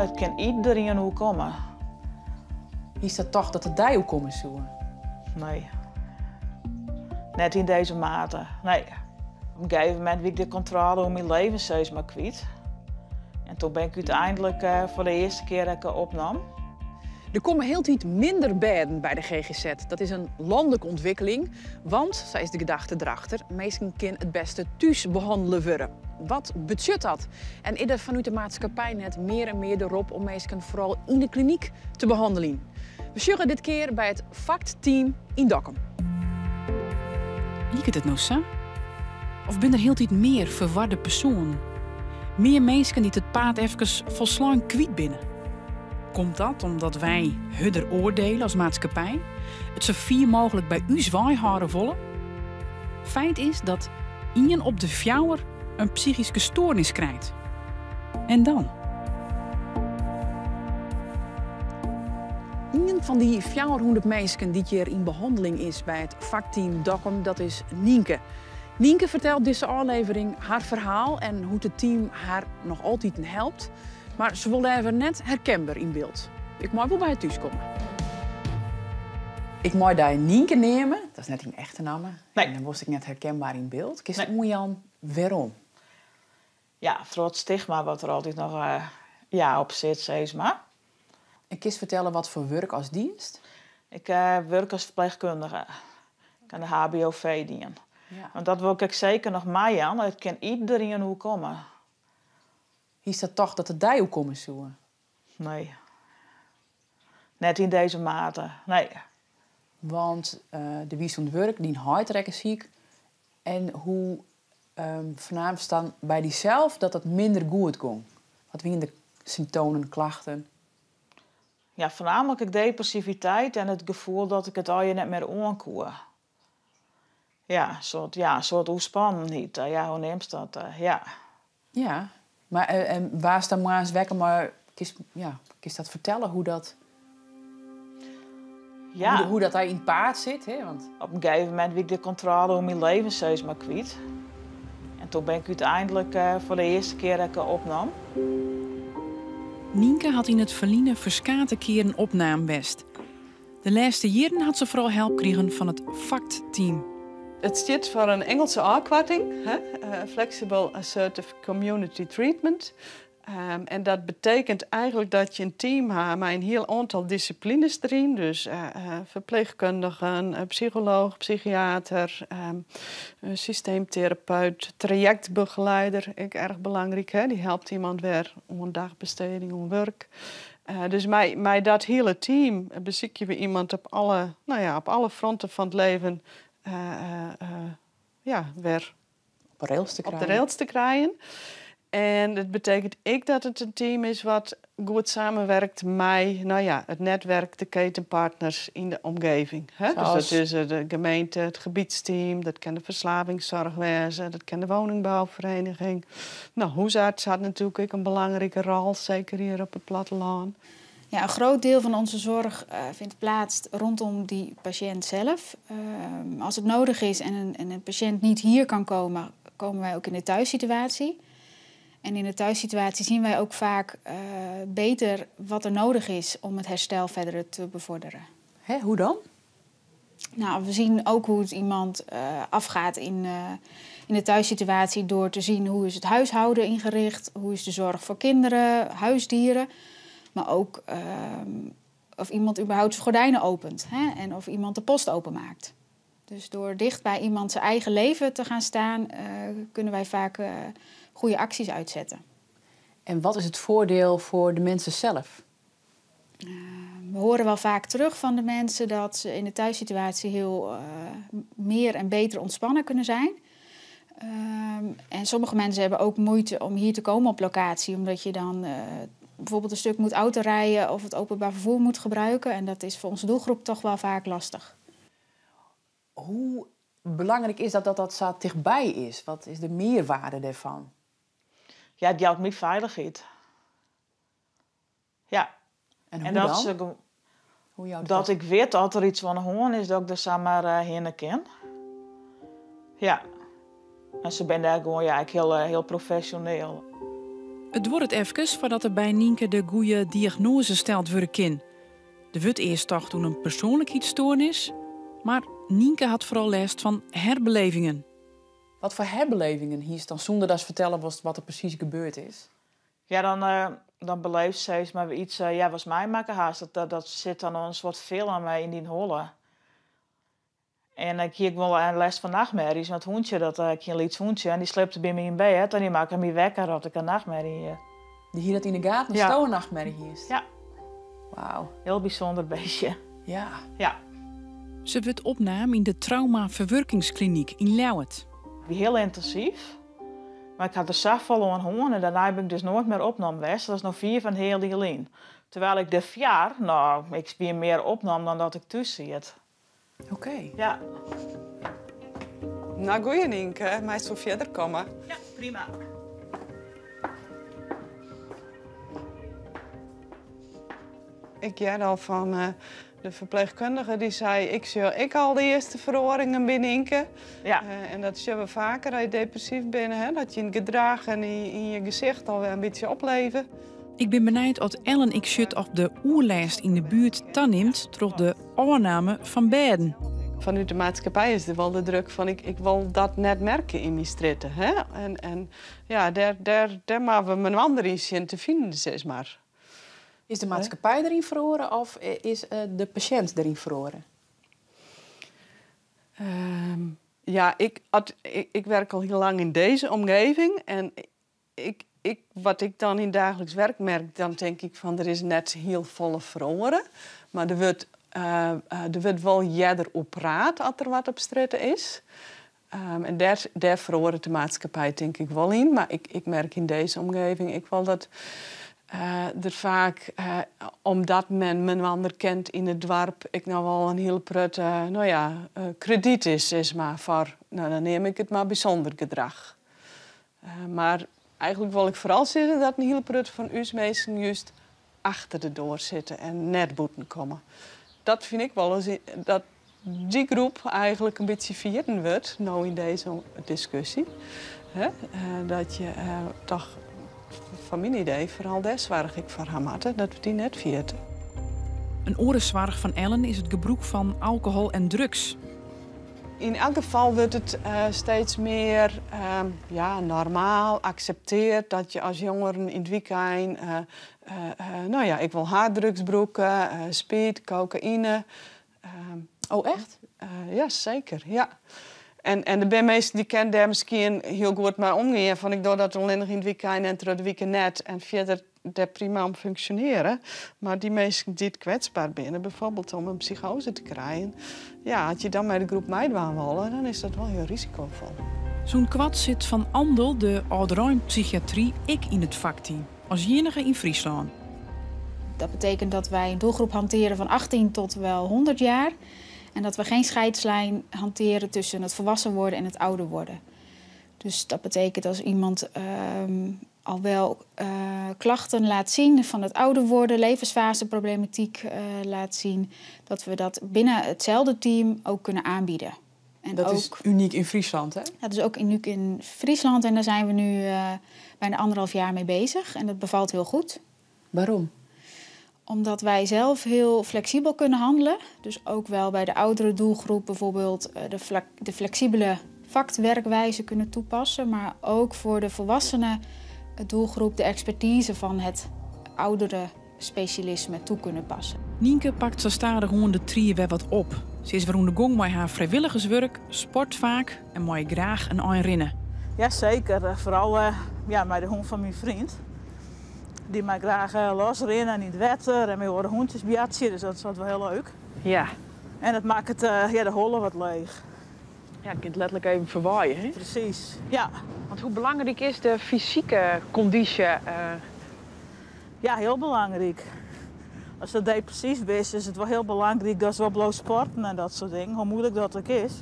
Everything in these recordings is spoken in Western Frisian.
It kin iderien oerkomme. Hiest dat tocht dat it dy oerkomme soe? Nee. Net yn dizze mate, nee. Op in gegeven momint wie ik de kontrôle oer myn leven sis mar kwyt. En toen bin ik úteinlik foar de earste kear ek opnommen. Der komme hieltyd minder bêden by de GGZ. Dat is in lanlike ûntwikkeling, want, sa is de gedachte derachter, minsken kin it bêste thús behannele wurde. Wat betsjut dat? En is der fanút de maatskippij net mear en mear de rop om minsken foaral yn de klinyk te behanneljen? We sjogge dit kear by it FACT-team yn Dokkum. Liket it no sa? Of binne der hieltyd mear ferwarde persoanen? Mear minsken dy't it paad efkes folslein kwyt binne? Komt dat omdat wy hurder oardiele as maatskippij, it sa fier mooglik by ús wei hâlde wolle? Feit is dat ien op de fjouwer in psychyske stoarnis krijt. En dan? Ien fan dy 400 minsken dy't hjir yn behanneling is by it FACT-team Dokkum, dat is Nynke. Nynke fertelt dizze ôflevering har ferhaal en hoe't it team har noch altiten helpt. Mar se wol leaver net herkenber yn byld. Ik mei wol by har thús komme. Ik mei dy Nynke neame, dat is net dyn echte namme. Nee. En dan wolst ek net herkenber yn byld. Kinst Nee. oanjaan wêrom? Ja, troch it stigma wat der altyd noch ja, op sit, sis mar. En kinst fertelle wat foar wurk ast diest? Ik wurk as ferpleechkundige. Ik ha de HBOV dien. Ja. Want dat wol ik ek seker noch meijaan. It kin iderien oerkomme. Hiest dat tocht dat it dy oerkomme soe? Nee. Net yn dizze mate, nee. Want do wiest oan it wurk, dyn heit rekke siik. En hoe fernaamst dan by dysels dat it minder goed gong? Wat wiene de symptoamen, klachten? Ja, foarnaamlik ek depressiviteit en it gefoel dat ik it allegear net mear oan koe. Ja, in soart, ja, in soart oerspannenheid. Ja, hoe neamst dat? Ja. Ja, mar en waardst dan moarns wekker mei, kinst, ja, kinst dat fertelle hoe dat, Ja. hoe, hoe dat dêr yn it paad sit? Hè? Want Op in gegeven momint wie ik de kontrôle oer myn leven sis mar kwyt. En toen bin ik úteinlik foar de earste kear ek opnommen. Nynke hat yn it ferline ferskate kearen opnaam west. De lêste jierren hat se foaral help krigen fan it FACT-team. It stiet foar in Ingelske ôfkoarting, hè? Flexible Assertive Community Treatment. En dat betekent eigenlijk dat je in team ha mei in hiel oantal dissiplines deryn. Dus ferpleechkundigen, psycholooch, psychiater, systeemterapeut, trajectbegeleider, ek erch belangryk. Hè? Dy helpt iemand wer oan dagbesteding, oan wurk. Dus mei dat hiele team besykje we iemand op alle, nou ja, op alle fronten fan it leven ja, wer Op de rails te op de krijen. rails te krijen. En it betekent ek dat it in team is wat goed samenwerkt mei, nou ja, it netwerk, de ketenpartners yn de omgeving. Hè? Dus dat Zoals? is de gemeente, it gebiedsteam, dat kin de ferslavingszorg wêze, dat kin de woningbouwvereniging. Nou, húsarts hat natuerlik ek in belangrike rol, seker hjir op it plattelân. Ja, een groot deel van onze zorg vindt plaats rondom die patiënt zelf. Als het nodig is en een patiënt niet hier kan komen, komen wij ook in de thuissituatie. En in de thuissituatie zien wij ook vaak beter wat er nodig is om het herstel verder te bevorderen. Hè, hoe dan? Nou, we zien ook hoe het iemand afgaat in de thuissituatie door te zien hoe is het huishouden ingericht, hoe is de zorg voor kinderen, huisdieren, maar ook of iemand überhaupt zijn gordijnen opent, hè, en of iemand de post openmaakt. Dus door dicht bij iemand zijn eigen leven te gaan staan, kunnen wij vaak goede acties uitzetten. En wat is het voordeel voor de mensen zelf? We horen wel vaak terug van de mensen dat ze in de thuissituatie heel meer en beter ontspannen kunnen zijn. En sommige mensen hebben ook moeite om hier te komen op locatie, omdat je dan bijvoorbeeld een stuk moet autorijden of het openbaar vervoer moet gebruiken. En dat is voor onze doelgroep toch wel vaak lastig. Hoe belangrijk is dat dat, dat zo dichtbij is? Wat is de meerwaarde daarvan? Ja, het jout my feilichheid. Ja. En En hoe dat dan? ze gewoon Hoe jout dat dat? ik weet dat der yts oan de hân is, dat ik der samar hinne kin. Ja. En se binne dêr gewoan, ja, ek heel, heel profesjoneel. It duorret efkes foardat der by Nynke de goede diagnoaze steld wurde kin. Der wurdt earst tocht oan in persoanlikheidsstoarnis, mar Nynke hat foaral lêst fan herbelevingen. Wat foar herbelevingen hiest dan sûnder datst fertelle wolst wat der presys gebeurd is? Ja, dan, dan beleefst steeds mar wer yts, ja, watst meimakke hast. Dat, dat sit dan in soart film yn dyn holle. En ik hie ek wol lêst fan nachtmerjes, want it hûntsje, dat, ik hie in lyts hûntsje en dy sliepte by my yn bêd en dy makke my wekker as ik in nachtmerje hie. Dy hie dat yn 'e gaten, datsto in nachtmerje hiest? Ja. Wauw. Hiel bysûnder bistje. Ja. Ja. Se wurdt opnaam yn de traumaferwurkingsklinyk yn Ljouwert. It wie hiel yntinsyf, mar ik ha der safolle oan hân en dêrnei bin ik dus noait mear opnommen west. Dat is no fiif en in heal jier lyn. Terwijl ik dêrfoar, no, ik wie mear opnommen dan dat ik thús siet. Oké. Ja. No, goeie Nynke, meist wol fierder komme. Ja, prima. Ik hearde al fan eh, de ferpleechkundige dy sei, ik sjoch ek al de earste feroaringen by Nynke. Ja. Eh, en dat sjogge we faker as je depressyf binne, hè, dat je yn it gedrach en yn je gesicht alwer in bytsje opleve. Ik bin benijd oft Ellen ek sjocht oft de oerlêst yn de buert tanimt troch de ôfname fan bêden. Fanút de maatskippij is der wol de druk fan ik, ik wol dat net merke yn myn strjitte. Hè? En, en ja, dêr, dêr, dêr moatte we inoar yn sjen te finen, sis mar. Is de maatskippij deryn feroare of is eh, de pasjint deryn feroare? Ja, ik, ik, ik werk al hiel lang yn dizze omgeving en ik, ik, wat ik dan yn daagliksk wurk merk, dan tink ik fan der is net hiel folle feroare. Mar der wurdt, uh, der wurdt wol earder oer praat as der wat op strjitte is. En dêr, dêr feroaret de maatskippij tink ik wol yn. Mar ik, ik merk yn dizze omgeving ek wol dat uh, der faak, uh, omdat men inoar kent yn it doarp, ek noch wol in hiel protte, no ja, kredyt is, sis mar, foar, no, dan neam ik it mar bysûnder gedrach. Mar eigentlik wol ik foaral sizze dat in hiel protte fan ús minsken just achter de doar sitte en net bûten komme. Dat fyn ik wolris dat dy groep eigentlik in bytsje ferjitten wurdt, no yn dizze diskusje. Hè? Dat je uh, toch, fan myn idee, foaral dêr soarch ek foar ha moatte, dat we dy net ferjitte. In oare soarch fan Ellen is it gebrûk fan alkohol en drugs. Yn elk gefal wurdt it uh, steeds mear ja, normaal akseptearre dat je as jongeren yn it wykein, uh, no ja, ek wol harddrugs brûke, speed, kokaïne. Oh, echt? Ja, seker. Ja. En, en der binne minsken dy kinne dêr miskien hiel goed mei omgean. Fan ik doch dat allinnich yn it wykein en troch de wike net. En fierder dêr prima om funksjonearje. Mar dy minsken dy't kwetsber binne, bygelyks om in psychoaze te krijen, ja, as je dan mei de groep meidwaan wolle, dan is dat wol hiel risikofol. Sûnt koart sit Van Andel, de âldereinpsychiatry, ek yn it FACT-team. As iennige yn Fryslân. Dat betekent dat wij een doelgroep hanteren van 18 tot wel 100 jaar. En dat we geen scheidslijn hanteren tussen het volwassen worden en het ouder worden. Dus dat betekent als iemand al wel klachten laat zien van het ouder worden, levensfaseproblematiek laat zien, dat we dat binnen hetzelfde team ook kunnen aanbieden. En dat ook, is unyk yn Fryslân, hè? Dat is ook uniek in Friesland en daar zijn we nu bijna anderhalf jaar mee bezig. En dat bevalt heel goed. Wêrom? Omdat wij zelf heel flexibel kunnen handelen. Dus ook wel bij de oudere doelgroep bijvoorbeeld de flexibele FACT-werkwijze kunnen toepassen. Maar ook voor de volwassenen doelgroep de expertise van het oudere specialisme toe kunnen passen. Nynke pakt sa stadichoan de tried wer wat op. Se is wer oan de gong mei har frijwilligerswurk, sport faak en mei graach in ein rinne. Ja, seker. Foaral ja, mei de hûn fan myn freon. Dy mei graach losrinne en yn it wetter en mei oare hûntsjes boartsje, dus dat is altyd wol hiel leuk. En it makket ja, de holle wat leech. Ja, it giet letterlik even foarby, hè? Presys, ja. Want hoe belangryk is de fysike kondysje? Ja, hiel belangryk. Ast depressyf bist, is it wol hiel belangryk datst wol bliuwst sporten en dat soart dingen, hoe muoilik dat ek is.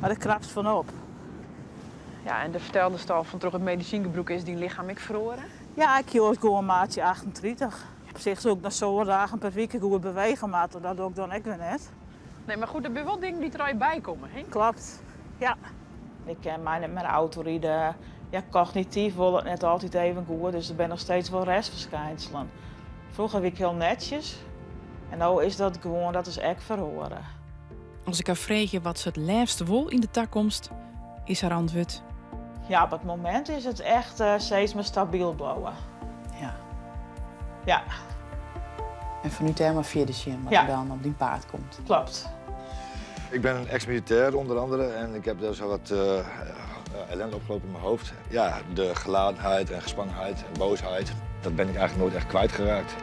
Mar dêr knapst fan op. Ja, en do ferteldest al fan troch it medisyngebrûk is dyn lichem ek feroare? Ja, ik joech gewoan maatsje 38. Op sich soe ik noch sân dagen per wike goed bewege moatte, dat doch ik dan ek wer net. Nee, mar goed, der binne wol dingen dy't der by komme, hè? Kloppet, ja. Ik kin my net mear autoride. Ja, kognityf wol it net altyd even goed, dus der binne noch steeds wol restferskynselen. Froeger wie ik hiel netsjes en no is dat gewoan, dat is ek feroare. As ik har freegje wat se it leafst wol yn de takomst, is har antwurd: Ja, op it momint is it echt steeds mar stabyl bliuwe. Ja. En fanút dêr mar fierder sjen wat der dan op dyn paad komt. Kloppet. Ik ben een ex-militair onder andere en ik heb daar zo wat ellende opgelopen in mijn hoofd. Ja, de geladenheid en gespannenheid en boosheid, dat ben ik eigenlijk nooit echt kwijtgeraakt.